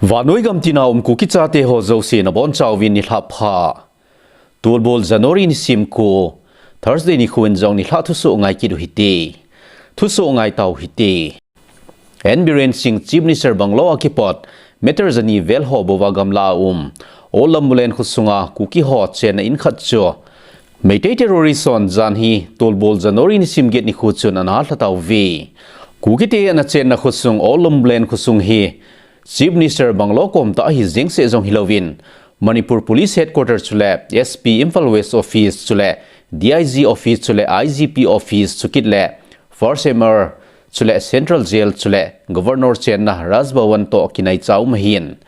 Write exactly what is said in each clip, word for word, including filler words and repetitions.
Vannoi gam tina um Kuki chate ho jouse nabonchauvin nilhah pha. Tulbul January nisim ko, Thursday nikho in jong nilhah thusoh ngai kit u hite. Thusoh ngai tau hite. N Biren Singh Chief Minister bungalow a kipat, meter jani vel ho bou a gamla a um Old Lambulen khosunga Kuki ho chenna in khat chu Meitei terrorist hon jan hi tulbul January nisim get nikho chun ana halha tauve. Kukite ana chenna khosung Old Lambulen khosung hi Chief Minister bungalow kom tah ahi jeng seh jong hilouvin, Manipur Police Headquarter chule S P Imphal West Office chule D I G Office chule I G P Office chukit le First M R chule Central Jail chule Governor chenna Raj Bhavan toh kinaicha um ahin.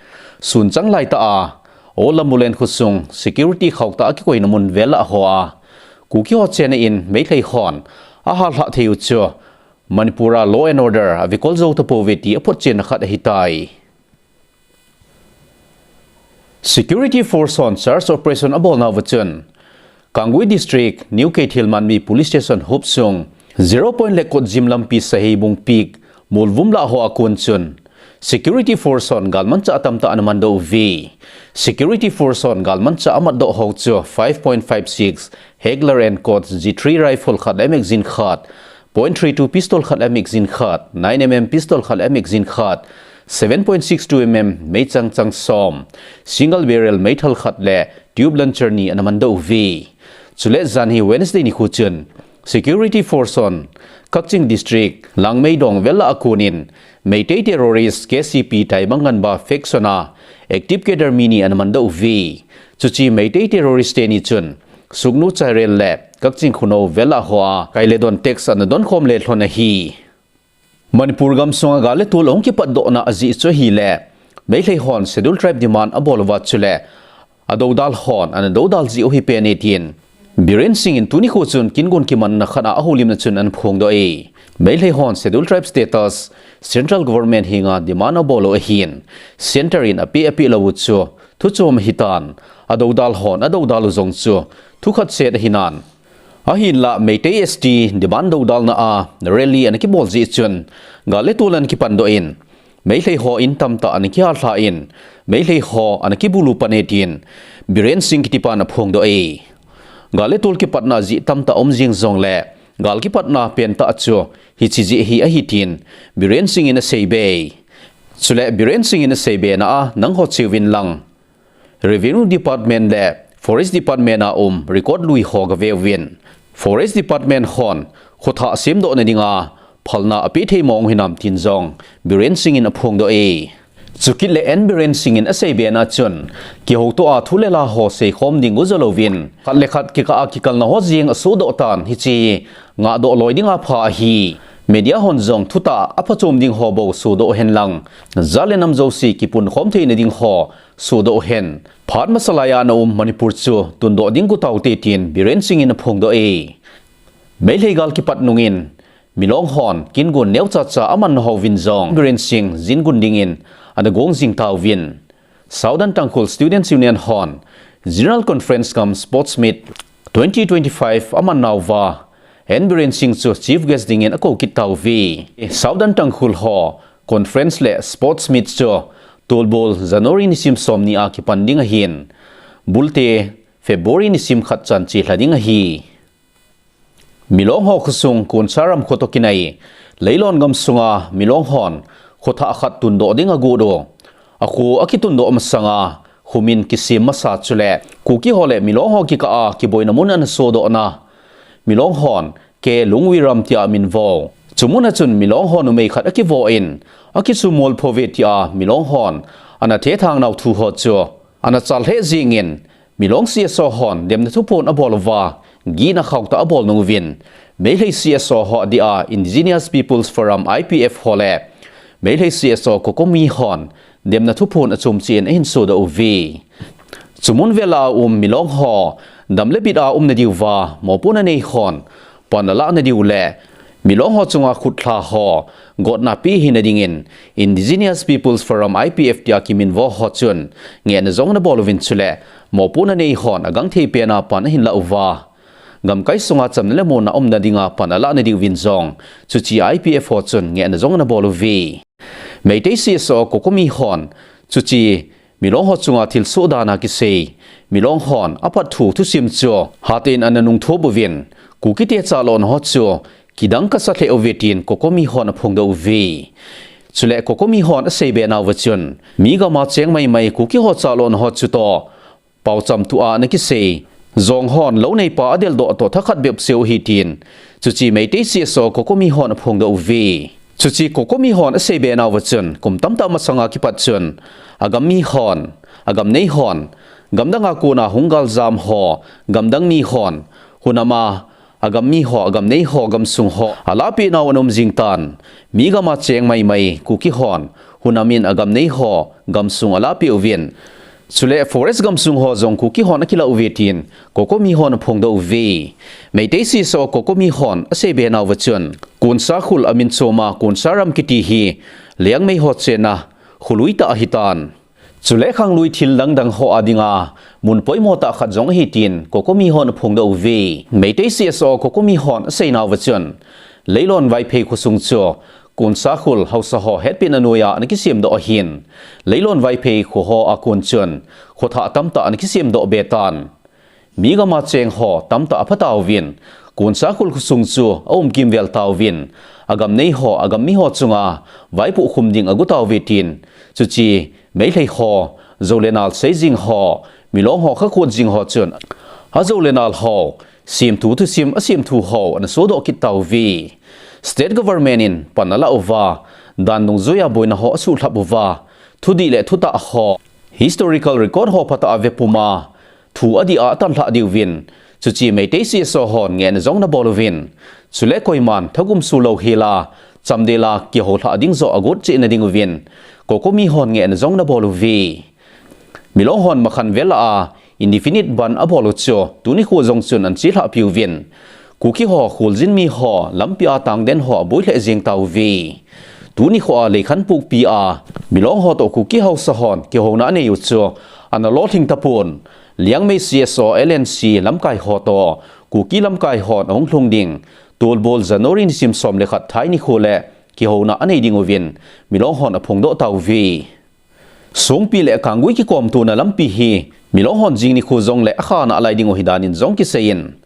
Sun chang lai tah a Old Lambulen khosung security khauh tah a kikoina mun vel a hoa Kuki ho chenna in Meitei hon ahalhah thei u chu Manipur a law and order avikol jou tapouve ti aphotchenna khat ahitai. Security Force hon search operation abolnauva chun, Kangpokpi District, New Keithelmanbi Police Station hopsung, Zero Point le Kotjim lampi Saheibung Peak, Molvum lah hoa kon chun, Security Force hon galmanchah atamtah ana mandoh uve. Security Force hon galmanchah amatdoh ho chu five point five six Heckler and Koch G three rifle khat le magazine khat, point three two pistol khat le magazine khat, nine M M pistol khat le magazine khat, seven point six two M M meichang chang som, single barrel meithal khat le tube launcher ni ana mandoh uve. Chule jan hi Wednesday nikho chun Security Force hon Kakching District, Langmeidong vel a konin Meitei terrorist K C P Taibang Nganba faction a active cadre mi ni ana mandoh uve. Chuche Meitei terrorist teni chun Sugnu Chairel le Kakching Khunou vel a hoa kai le don tax ana donkhom le lhon ahi. Manipur gamsunga gal le tol ahung kipatdohna ajeh chu ahile, Meitei hon Scheduled Tribe demand abol uva chule adoudal hon ana doudal jeh u ahi pen e tin Biren Singh in tuni nikho chun kingun kimanna khat a ahoulimna chun ana phongdoh e. Meitei hon Scheduled Tribe status Central Government henga demand abol u ahin, Centre in ape ape lou u chu thuchom ahitan, adoudal hon adoudal u jong chu thukhat set ahinan. Ahinlah Meitei S T demand doudalna a rally ana kibol jeh chun gal le tol ana kipandoh in, Meitei ho in tamtah ana kihalha in, Meitei ho ana kibulu pan e tin Biren Singh kitipan aphongdoh e. Gal le tol kipatna jeh tamtah um jing jongle, gal kipatna pentah chu hiche jeh hi ahi tin Biren Singh in aseibe. Chule Biren Singh in aseibena a, nangho cheuvin lang Revenue Department le Forest Department a um record lui ho gaveuvin, Forest Department hon khothah semdohna dinga phalna apeh thei mong hinam tin jong Biren Singh in aphongdoh e. Chukit le N Biren Singh in aseibena chun, kihoutoh a thu le la ho seikhom ding u joulouvin, khat le khat kikah a kikalna ho jeng asodoh tan, hiche ngahdoh loi dinga pha ahi. Media hon jong thutah aphachom ding ho bou sodoh hen lang, jat le nam jouse kipunkhom theina ding ho sodoh hen. Phat masa laiya ana um Manipur chu tundoh ding got taute tin Biren Singh in aphongdoh e. Meitei gal kipat nungin, Milong hon kingun neocha cha amanna houvin jong Biren Singh jingun dingin ana gong jing tauvin, Southern Tangkhul Students Union hon General Conference cum Sports Meet twenty twenty-five amannauva, N Biren Singh chu Chief Guest dingin akou kit tauve. Southern Tangkhul ho Conference le Sports Meet chu tulbul January nisim somni a kipan ding ahin, bulte February nisim khat chan chelha ding ahi. Milong ho khosung Konsa ram kho toh kinai, Leilon gamsunga Milong hon khothah khat tundoh ding agot u, akho akitundoh masanga khomin kisem masa chule Kuki ho le Milong ho kikah a kiboina mun ana sodohna, Milong hon K Lungwiram tia aminvo. Chumuna chun Milong ho numei khat akivo in, akisumol phouve tia Milong hon ana thethang nau thu ho chu ana chal lheh jingin, Milong C S O hon demna thuphon abol uva, gihna khauh tah abol nung uvin, Meitei C S O ho adia Indigenous Peoples Forum, I P F ho le Meitei C S O COCOMI hon demna thuphon achom cheh in ahin sodoh uve. Chumun vel a um Milong ho dam le bit a umna diuva mopohna nei hon pan alah nadiu le Milong ho chunga khutlha ho gotna pe hina dingin Indigenous Peoples Forum, I P F tia kiminvo ho chun ngehna jong ana bol uvin chule mopohna nei hon agangthei pena pan ahin lah uva, gamkai sunga chamna le muonna umna dinga pan alah nadiuvin jong chuche I P F ho chun ngehna jong ana bol uve. Meitei C S O COCOMI hon Chuche Milong ho chunga thilsoh dan a kisei Milong hon apat thu thusim chu hatah in ana nung thop uvin, Kukite chalhahna ho chu kidang kasa lheh uve tin COCOMI hon aphongdoh uve. Chule COCOMI hon asei be nauva chun, mi gam a cheng maimai Kuki ho chalhahna ho chutoh paocham thu a ana kisei jong hon lou neipa adeldoh toh thakhat bep seiyu ahi tin, chuche Meitei CSO COCOMI hon aphongdoh uve. Chuche COCOMI hon asei be nauva chun, kum tamtah masanga kipat chun, agam mi hon, agam nei hon, gamdang a kona hung galjam ho, gamdang mi hon, hunam a agam mi ho, agam nei ho, gamsung ho alahpeh nauva ana um jing tan. Mi gam a cheng maimai Kuki hon hunam in agam nei ho gamsung alahpeh uvin, chule forest gamsung ho jong Kuki hon akilah uve tin COCOMI hon aphongdoh uve. Meitei CSO COCOMI hon asei be nauva chun, Konsakhul amin chom a Konsaram kiti hi Liangmei ho chenna kholui tah ahitan. Chule khanglui thil dangdang ho a dinga mun poimo tah khat jong ahi tin COCOMI hon aphongdoh uve. Meitei CSO COCOMI hon asei nauva chun, Leilon Vaiphei khosung chu Konsakhul haosa ho hetpehna noiya ana kisemdoh ahin, Leilon Vaiphei kho ho a kon chun khothah tamtah ana kisemdoh be tan. Mi gam a cheng ho tamtah apha tauvin, Konsakhul khosung chu aum kimvel tauvin, agam nei ho, agam mi ho chunga vaipoh khum ding ago tauve tin, chuche Meitei ho, jou le nal sei jing ho, Milong ho khakhot jing ho chun, ajou le nal ho semthu thusim asemthu ho ana sodoh kit tauve. State government in pan alah uva, dan dungjuiya boina ho asuhlhap uva, thudih le thutah ho, historical record ho phatah a vepum a, thu adih a atanlhah diuvin, chuche Meitei CSO hon ngehna jong ana bol uvin, chule koiman thagum sulou hela, chamdel a kihoulhah ding joh agot cheh na diuvin, COCOMI hon ngehna jong ana bol uve. Milong hon makhan vel a indefinite bandh abol u chu tuni kho jong chun ana chelhah piuvin, Kuki ho kholjin mi ho lampi a tangden ho aboi lheh jeng tauve. Tuni kho a leikhan pukpi a Milong ho toh Kuki haosa hon kihouna anei u chu ana lolhing tapon, Liangmei CSO LNC lamkai ho toh Kuki lamkai hon ahung lhung ding Tolbol January nisim som le khat Thai nikho le kihouna anei diuvin Milong hon aphongdoh tauve. Songpi le Kanggui kikomtona lampi hi Milong hon jing nikho jong le akhana alai diu ahi danin jong kiseiyin,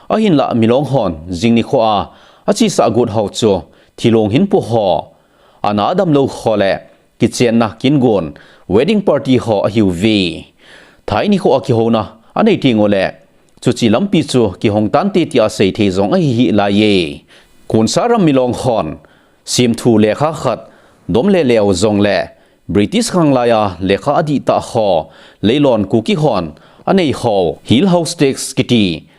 ahinlah Milong hon jing nikho a achesa agot hou chu thilong hinpo ho, ana damlou ho le kichenna kingon, wedding party ho ahiuve. Thai nikho a kihouna anei teng ule chuche lampi chu kihong tante tia seithei jong ahi hih laiye. Konsaram Milong hon semthu lekha khat dom le leu jong le British khanglai a lekha adihtah ho, Leilon Kuki hon anei ho, Hill House Tax kiti,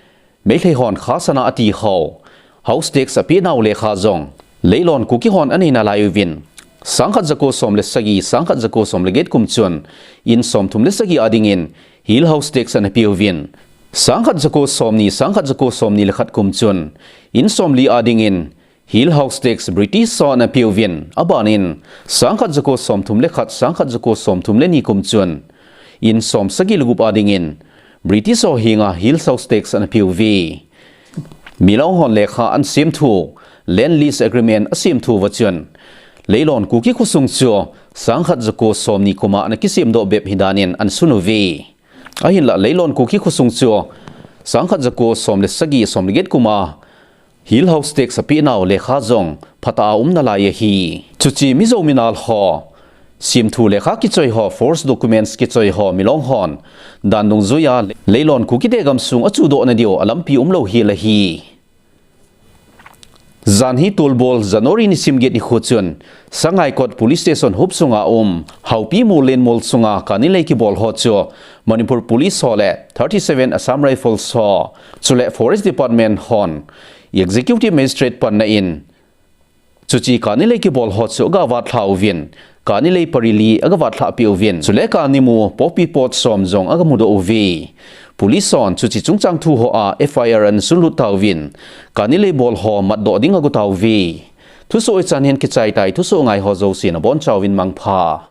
Meitei hon khasana ati ho, House Tax apeh nau lekha jong Leilon Kuki hon anei nalai uvin, sangkhat jako som le sagi, sangkhat jako som le get kum chun in somthum le sagi a dingin Hill House Tax ana peuvin, sangkhat jako somni, sangkhat jako somni le khat kum chun in somli a dingin Hill House Tax British hon ana peuvin, abanin sangkhat jako somthum le khat, sangkhat jako somthum le ni kum chun in somsagi le gup a dingin British ho henga Hill House Tax ana peuve. Milong hon lekha ana semthu, Land Lease Agreement asemthu uva chun Leilon Kuki khosung chu sangkhat jako somni kum a ana kisemdoh bep hi danin ana sun uve. Ahinlah Leilon Kuki khosung chu sangkhat jako som le sagi, som le get kum a Hill House Tax apeh nau lekha jong phatah a um nalai ahi. Chuche Mizo minal ho, semthu lekha kichoi ho, false documents kichoi ho Milong hon dan dungjuiya Leilon Kukite gamsung achudoh nadiu alampi umlou hel ahi. Jan hi Tolbol January nisim get nikho chun Sangaikot Police Station huop sunga um Haopi Mol Lenmol sunga kani lei kibol ho chu Manipur Police ho le thirty seven Assam Rifles ho, chule Forest Department hon Executive Magistrate panna in chuche kani lei kibol ho chu aga vatlha uvin, kani lei pari li aga vatlhah peh uvin, chule kani mu poppy pod som jong aga mudoh uve. Police hon chuche chungchang thu hoa F I R ana sunlut tauvin, kani lei bol ho matdoh ding ago tauve. Thusoh hichan hin kichai tai, thusoh ngai ho jouse nabonchauvin mangpha.